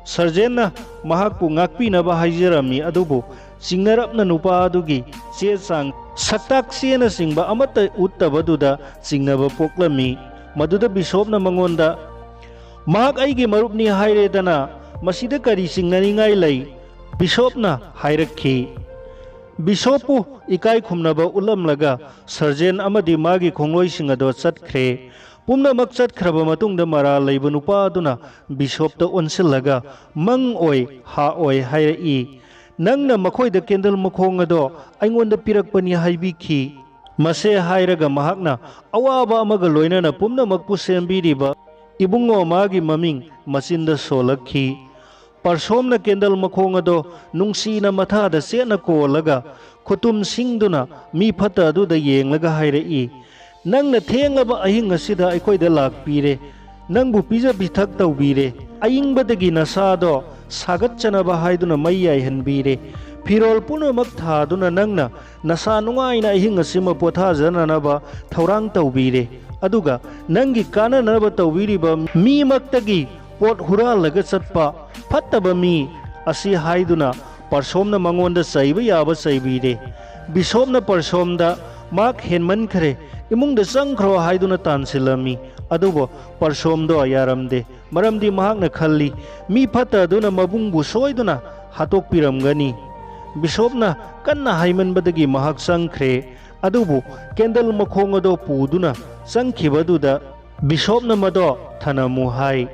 ꯁꯔꯖꯦꯟꯅ ꯃꯍꯥꯛꯄꯨ ꯉꯥꯛꯄꯤꯅꯕ ꯍꯥꯏꯖꯔꯝꯃꯤ, ꯑꯗꯨꯕꯨ ꯆꯤꯡꯅꯔꯞꯅ ꯅꯨꯄꯥ ꯑꯗꯨꯒꯤ ꯆꯦ ꯆꯥꯡ, ꯁꯛꯇꯥꯛ ꯆꯦꯅꯆꯤꯡꯕ ꯑꯃꯠꯇ ꯎꯠꯇꯕꯗꯨꯗ ꯆꯤꯡꯅꯕ ꯄꯣꯛꯂꯝꯃꯤ꯫ ꯃꯗꯨꯗ ꯕꯤꯁꯣꯞꯅ ꯃꯉꯣꯟꯗ, "ꯃꯍꯥꯛ ꯑꯩꯒꯤ ꯃꯔꯨꯞꯅꯤ ꯍꯥꯏꯔꯦꯗꯅ, ꯃꯁꯤꯗ ꯀꯔꯤ ꯆꯤꯡꯅꯅꯤꯡꯉꯥꯏ ꯂꯩ?" ꯕꯤꯁꯣꯞꯅ ꯍꯥꯏꯔꯛꯈꯤ꯫ ꯕꯤꯁꯣꯞꯄꯨ ꯏꯀꯥꯏ ꯈꯨꯝꯅꯕ ꯎꯠꯂꯝꯂꯒ ꯁꯔꯖꯦꯟ ꯑꯃꯗꯤ ꯃꯥꯒꯤ ꯈꯣꯡꯂꯣꯏꯁꯤꯡ ꯑꯗꯣ ꯆꯠꯈ꯭ꯔꯦ꯫ ꯄꯨꯝꯅꯃꯛ ꯆꯠꯈ꯭ꯔꯕ ꯃꯇꯨꯡꯗ ꯃꯔꯥꯜ ꯂꯩꯕ ꯅꯨꯄꯥ ꯑꯗꯨꯅ ꯕꯤꯁꯣꯞꯇ ꯑꯣꯟꯁꯤꯜꯂꯒ, "ꯃꯪ ꯑꯣꯏ, ꯍꯥ ꯑꯣꯏ ꯍꯥꯏꯔꯛꯏ꯫ ꯅꯪꯅ ꯃꯈꯣꯏꯗ ꯀꯦꯟꯗꯜ ꯃꯈꯣꯡ ꯑꯗꯣ ꯑꯩꯉꯣꯟꯗ ꯄꯤꯔꯛꯄꯅꯤ ꯍꯥꯏꯕꯤꯈꯤ꯫" ꯃꯁꯦ ꯍꯥꯏꯔꯒ ꯃꯍꯥꯛꯅ ꯑꯋꯥꯕ ꯑꯃꯒ ꯂꯣꯏꯅꯅ ꯄꯨꯝꯅꯃꯛꯄꯨ ꯁꯦꯝꯕꯤꯔꯤꯕ ꯏꯕꯨꯡꯉꯣ, ꯃꯥꯒꯤ ꯃꯃꯤꯡ ꯃꯆꯤꯟꯗ ꯁꯣꯜꯂꯛꯈꯤ꯫ ꯄꯔꯁꯣꯝꯅ ꯀꯦꯟꯗꯜ ꯃꯈꯣꯡ ꯑꯗꯣ ꯅꯨꯡꯁꯤꯅ ꯃꯊꯥꯗ ꯆꯦꯠꯅ ꯀꯣꯜꯂꯒ ꯈꯨꯇꯨꯝ ꯁꯤꯡꯗꯨꯅ ꯃꯤ ꯐꯠꯇ ꯑꯗꯨꯗ ꯌꯦꯡꯂꯒ ꯍꯥꯏꯔꯛꯏ, "ꯅꯪꯅ ꯊꯦꯡꯂꯕ ꯑꯍꯤꯡ ꯑꯁꯤꯗ ꯑꯩꯈꯣꯏꯗ ꯂꯥꯛꯄꯤꯔꯦ, ꯅꯪꯕꯨ ꯄꯤꯖ ꯄꯤꯊꯛ ꯇꯧꯕꯤꯔꯦ, ꯑꯏꯪꯕꯗꯒꯤ ꯅꯁꯥꯗꯣ ꯁꯥꯒꯠꯆꯅꯕ ꯍꯥꯏꯗꯨꯅ ꯃꯩ ꯌꯥꯏꯍꯟꯕꯤꯔꯦ, ꯐꯤꯔꯣꯜ ꯄꯨꯝꯅꯃꯛ ꯊꯥꯗꯨꯅ ꯅꯪꯅ ꯅꯁꯥ ꯅꯨꯡꯉꯥꯏꯅ ꯑꯍꯤꯡ ꯑꯁꯤꯃ ꯄꯣꯊꯥꯖꯅꯅꯕ ꯊꯧꯔꯥꯡ ꯇꯧꯕꯤꯔꯦ, ꯑꯗꯨꯒ ꯅꯪꯒꯤ ꯀꯥꯟꯅꯅꯕ ꯇꯧꯕꯤꯔꯤꯕ ꯃꯤꯃꯛꯇꯒꯤ ꯄꯣꯠ ꯍꯨꯔꯥꯜꯂꯒ ꯆꯠꯄ ꯐꯠꯇꯕ ꯃꯤ ꯑꯁꯤ" ꯍꯥꯏꯗꯨꯅ ꯄꯔꯁꯣꯝꯅ ꯃꯉꯣꯟꯗ ꯆꯩꯕ ꯌꯥꯕ ꯆꯩꯕꯤꯔꯦ꯫ ꯕꯤꯁꯣꯞꯅ ꯄꯔꯁꯣꯝꯗ, "ꯃꯍꯥꯛ ꯍꯦꯟꯃꯟꯈ꯭ꯔꯦ, ꯏꯃꯨꯡꯗ ꯆꯪꯈ꯭ꯔꯣ" ꯍꯥꯏꯗꯨꯅ ꯇꯥꯟꯁꯤꯜꯂꯝꯃꯤ꯫ ꯑꯗꯨꯕꯨ ꯄꯔꯁꯣꯝꯗꯣ ꯌꯥꯔꯝꯗꯦ, ꯃꯔꯝꯗꯤ ꯃꯍꯥꯛꯅ ꯈꯜꯂꯤ, ꯃꯤ ꯐꯠꯇ ꯑꯗꯨꯅ ꯃꯕꯨꯡꯕꯨ ꯁꯣꯏꯗꯨꯅ ꯍꯥꯠꯇꯣꯛꯄꯤꯔꯝꯒꯅꯤ꯫ ꯕꯤꯁꯣꯞꯅ ꯀꯟꯅ ꯍꯥꯏꯃꯟꯕꯗꯒꯤ ꯃꯍꯥꯛ ꯆꯪꯈ꯭ꯔꯦ꯫ ꯑꯗꯨꯕꯨ ꯀꯦꯟꯗꯜ ꯃꯈꯣꯡ ꯑꯗꯣ ꯄꯨꯗꯨꯅ ꯆꯪꯈꯤꯕꯗꯨꯗ ꯕꯤꯁꯣꯞꯅ ꯃꯗꯣ ꯊꯅꯝꯃꯨ ꯍꯥꯏ꯫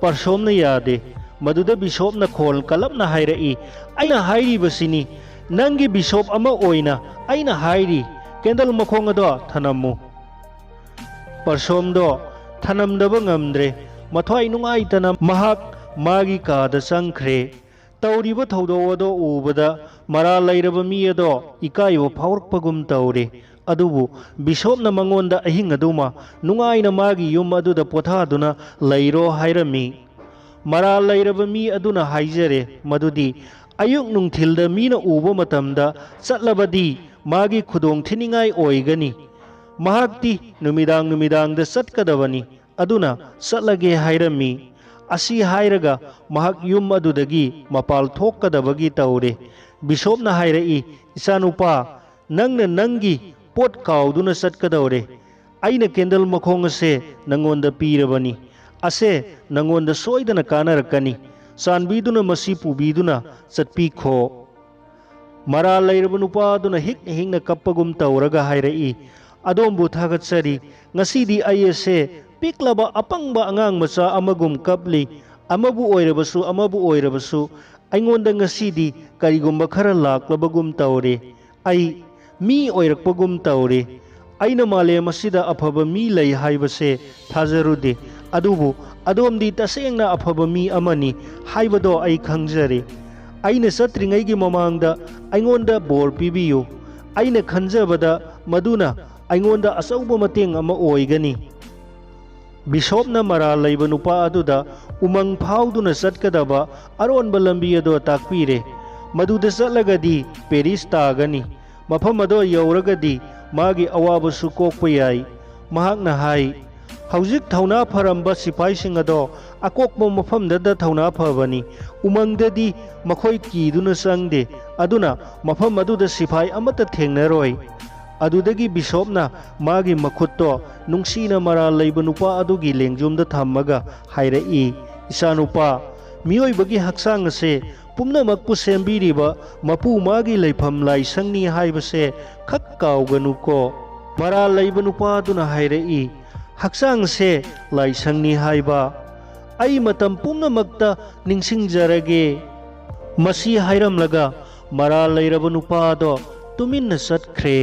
ꯄꯔꯁꯣꯝꯅ ꯌꯥꯗꯦ꯫ ꯃꯗꯨꯗ ꯕꯤꯁꯣꯞꯅ ꯈꯣꯜ ꯀꯜꯂꯞꯅ ꯍꯥꯏꯔꯛꯏ, "ꯑꯩꯅ ꯍꯥꯏꯔꯤꯕꯁꯤꯅꯤ, ꯅꯪꯒꯤ ꯕꯤꯁꯣꯞ ꯑꯃ ꯑꯣꯏꯅ ꯑꯩꯅ ꯍꯥꯏꯔꯤ, ꯀꯦꯟꯗꯜ ꯃꯈꯣꯡ ꯑꯗꯣ ꯊꯅꯝꯃꯨ"꯫ ꯄꯔꯁꯣꯝꯗꯣ ꯊꯅꯝꯗꯕ ꯉꯝꯗ꯭ꯔꯦ꯫ ꯃꯊ꯭ꯋꯥꯏ ꯅꯨꯡꯉꯥꯏꯇꯅ ꯃꯍꯥꯛ ꯃꯥꯒꯤ ꯀꯥꯗ ꯆꯪꯈ꯭ꯔꯦ꯫ ꯇꯧꯔꯤꯕ ꯊꯧꯗꯣꯛ ꯑꯗꯣ ꯎꯕꯗ ꯃꯔꯥꯜ ꯂꯩꯔꯕ ꯃꯤ ꯑꯗꯣ ꯏꯀꯥꯏꯕ ꯐꯥꯎꯔꯛꯄꯒꯨꯝ ꯇꯧꯔꯦ꯫ ꯑꯗꯨꯕꯨ ꯕꯤꯁꯣꯞꯅ ꯃꯉꯣꯟꯗ ꯑꯍꯤꯡ ꯑꯗꯨꯃ ꯅꯨꯡꯉꯥꯏꯅ ꯃꯥꯒꯤ ꯌꯨꯝ ꯑꯗꯨꯗ ꯄꯣꯊꯥꯗꯨꯅ ꯂꯩꯔꯣ ꯍꯥꯏꯔꯝꯃꯤ꯫ ꯃꯔꯥꯜ ꯂꯩꯔꯕ ꯃꯤ ꯑꯗꯨꯅ ꯍꯥꯏꯖꯔꯦ ꯃꯗꯨꯗꯤ ꯑꯌꯨꯛ ꯅꯨꯡꯊꯤꯜꯗ ꯃꯤꯅ ꯎꯕ ꯃꯇꯝꯗ ꯆꯠꯂꯕꯗꯤ ꯃꯥꯒꯤ ꯈꯨꯗꯣꯡ ꯊꯤꯅꯤꯡꯉꯥꯏ ꯑꯣꯏꯒꯅꯤ꯫ ꯃꯍꯥꯛꯇꯤ ꯅꯨꯃꯤꯗꯥꯡ ꯅꯨꯃꯤꯗꯥꯡꯗ ꯆꯠꯀꯗꯕꯅꯤ꯫ ꯑꯗꯨꯅ ꯆꯠꯂꯒꯦ ꯍꯥꯏꯔꯝꯃꯤ꯫ ꯑꯁꯤ ꯍꯥꯏꯔꯒ ꯃꯍꯥꯛ ꯌꯨꯝ ꯑꯗꯨꯗꯒꯤ ꯃꯄꯥꯜ ꯊꯣꯛꯀꯗꯕꯒꯤ ꯇꯧꯔꯦ꯫ ꯕꯤꯁꯣꯞꯅ ꯍꯥꯏꯔꯛꯏ, "ꯏꯆꯥꯅꯨꯄꯥ, ꯅꯪꯅ ꯅꯪꯒꯤ ꯄꯣꯠ ꯀꯥꯎꯗꯨꯅ ꯆꯠꯀꯗꯧꯔꯦ꯫ ꯑꯩꯅ ꯀꯦꯟꯗꯜ ꯃꯈꯣꯡ ꯑꯁꯦ ꯅꯪꯉꯣꯟꯗ ꯄꯤꯔꯕꯅꯤ꯫ ꯑꯁꯦ ꯅꯪꯉꯣꯟꯗ ꯁꯣꯏꯗꯅ ꯀꯥꯟꯅꯔꯛꯀꯅꯤ꯫ ꯆꯥꯟꯕꯤꯗꯨꯅ ꯃꯁꯤ ꯄꯨꯕꯤꯗꯨꯅ ꯆꯠꯄꯤꯈꯣ"꯫ ꯃꯔꯥꯜ ꯂꯩꯔꯕ ꯅꯨꯄꯥ ꯑꯗꯨꯅ ꯍꯤꯛꯅ ꯍꯤꯛꯅ ꯀꯞꯄꯒꯨꯝ ꯇꯧꯔꯒ ꯍꯥꯏꯔꯛꯏ, "ꯑꯗꯣꯝꯕꯨ ꯊꯥꯒꯠꯆꯔꯤ꯫ ꯉꯁꯤꯗꯤ ꯑꯩ ꯑꯁꯦ ꯄꯤꯛꯂꯕ ꯑꯄꯪꯕ ꯑꯉꯥꯡ ꯃꯆꯥ ꯑꯃꯒꯨꯝ ꯀꯞꯂꯤ꯫ ꯑꯃꯕꯨ ꯑꯣꯏꯔꯕꯁꯨ, ꯑꯃꯕꯨ ꯑꯣꯏꯔꯕꯁꯨ, ꯑꯩꯉꯣꯟꯗ ꯉꯁꯤꯗꯤ ꯀꯔꯤꯒꯨꯝꯕ ꯈꯔ ꯂꯥꯛꯂꯕꯒꯨꯝ ꯇꯧꯔꯦ꯫ ꯑꯩ ꯃꯤ ꯑꯣꯏꯔꯛꯄꯒꯨꯝ ꯇꯧꯔꯦ꯫ ꯑꯩꯅ ꯃꯥꯂꯦꯝ ꯑꯁꯤꯗ ꯑꯐꯕ ꯃꯤ ꯂꯩ ꯍꯥꯏꯕꯁꯦ ꯊꯥꯖꯔꯨꯗꯦ꯫ ꯑꯗꯨꯕꯨ ꯑꯗꯣꯝꯗꯤ ꯇꯁꯦꯡꯅ ꯑꯐꯕ ꯃꯤ ꯑꯃꯅꯤ ꯍꯥꯏꯕꯗꯣ ꯑꯩ ꯈꯪꯖꯔꯦ꯫ ꯑꯩꯅ ꯆꯠꯇ꯭ꯔꯤꯉꯩꯒꯤ ꯃꯃꯥꯡꯗ ꯑꯩꯉꯣꯟꯗ ꯕꯣꯔ ꯄꯤꯕꯤꯌꯨ꯫ ꯑꯩꯅ ꯈꯟꯖꯕꯗ ꯃꯗꯨꯅ ꯑꯩꯉꯣꯟꯗ ꯑꯆꯧꯕ ꯃꯇꯦꯡ ꯑꯃ ꯑꯣꯏꯒꯅꯤ꯫ ꯕꯤꯁꯣꯞꯅ ꯃꯔꯥꯜ ꯂꯩꯕ ꯅꯨꯄꯥ ꯑꯗꯨꯗ ꯎꯃꯪ ꯐꯥꯎꯗꯨꯅ ꯆꯠꯀꯗꯕ ꯑꯔꯣꯟꯕ ꯂꯝꯕꯤ ꯑꯗꯣ ꯇꯥꯛꯄꯤꯔꯦ꯫ ꯃꯗꯨꯗ ꯆꯠꯂꯒꯗꯤ ꯄꯦꯔꯤꯁ ꯇꯥꯒꯅꯤ꯫ ꯃꯐꯝ ꯑꯗꯣ ꯌꯧꯔꯒꯗꯤ ꯃꯥꯒꯤ ꯑꯋꯥꯕꯁꯨ ꯀꯣꯛꯄ ꯌꯥꯏ꯫ ꯃꯍꯥꯛꯅ ꯍꯥꯏ, "ꯍꯧꯖꯤꯛ ꯊꯧꯅꯥ ꯐꯔꯝꯕ ꯁꯤꯐꯥꯏꯁꯤꯡ ꯑꯗꯣ ꯑꯀꯣꯛꯄ ꯃꯐꯝꯗꯗ ꯊꯧꯅꯥ ꯐꯕꯅꯤ꯫ ꯎꯃꯪꯗꯗꯤ ꯃꯈꯣꯏ ꯀꯤꯗꯨꯅ ꯆꯪꯗꯦ, ꯑꯗꯨꯅ ꯃꯐꯝ ꯑꯗꯨꯗ ꯁꯤꯐꯥꯏ ꯑꯃꯠꯇ ꯊꯦꯡꯅꯔꯣꯏ"꯫ ꯑꯗꯨꯗꯒꯤ ꯕꯤꯁꯣꯞꯅ ꯃꯥꯒꯤ ꯃꯈꯨꯠꯇꯣ ꯅꯨꯡꯁꯤꯅ ꯃꯔꯥꯜ ꯂꯩꯕ ꯅꯨꯄꯥ ꯑꯗꯨꯒꯤ ꯂꯦꯡꯖꯨꯝꯗ ꯊꯝꯃꯒ ꯍꯥꯏꯔꯛꯏ, "ꯏꯆꯥꯅꯨꯄꯥ, ꯃꯤꯑꯣꯏꯕꯒꯤ ꯍꯛꯆꯥꯡ ꯑꯁꯦ ꯄꯨꯝꯅꯃꯛꯄꯨ ꯁꯦꯝꯕꯤꯔꯤꯕ ꯃꯄꯨ ꯃꯥꯒꯤ ꯂꯩꯐꯝ ꯂꯥꯏꯁꯪꯅꯤ ꯍꯥꯏꯕꯁꯦ ꯈꯛ ꯀꯥꯎꯒꯅꯨꯀꯣ"꯫ ꯃꯔꯥꯜ ꯂꯩꯕ ꯅꯨꯄꯥ ꯑꯗꯨꯅ ꯍꯥꯏꯔꯛꯏ, "ꯍꯛꯆꯥꯡꯁꯦ ꯂꯥꯏꯁꯪꯅꯤ ꯍꯥꯏꯕ? ꯑꯩ ꯃꯇꯝ ꯄꯨꯝꯅꯃꯛꯇ ꯅꯤꯡꯁꯤꯡꯖꯔꯒꯦ"꯫ ꯃꯁꯤ ꯍꯥꯏꯔꯝꯂꯒ ꯃꯔꯥꯜ ꯂꯩꯔꯕ ꯅꯨꯄꯥ ꯑꯗꯣ ꯇꯨꯃꯤꯟꯅ ꯆꯠꯈ꯭ꯔꯦ꯫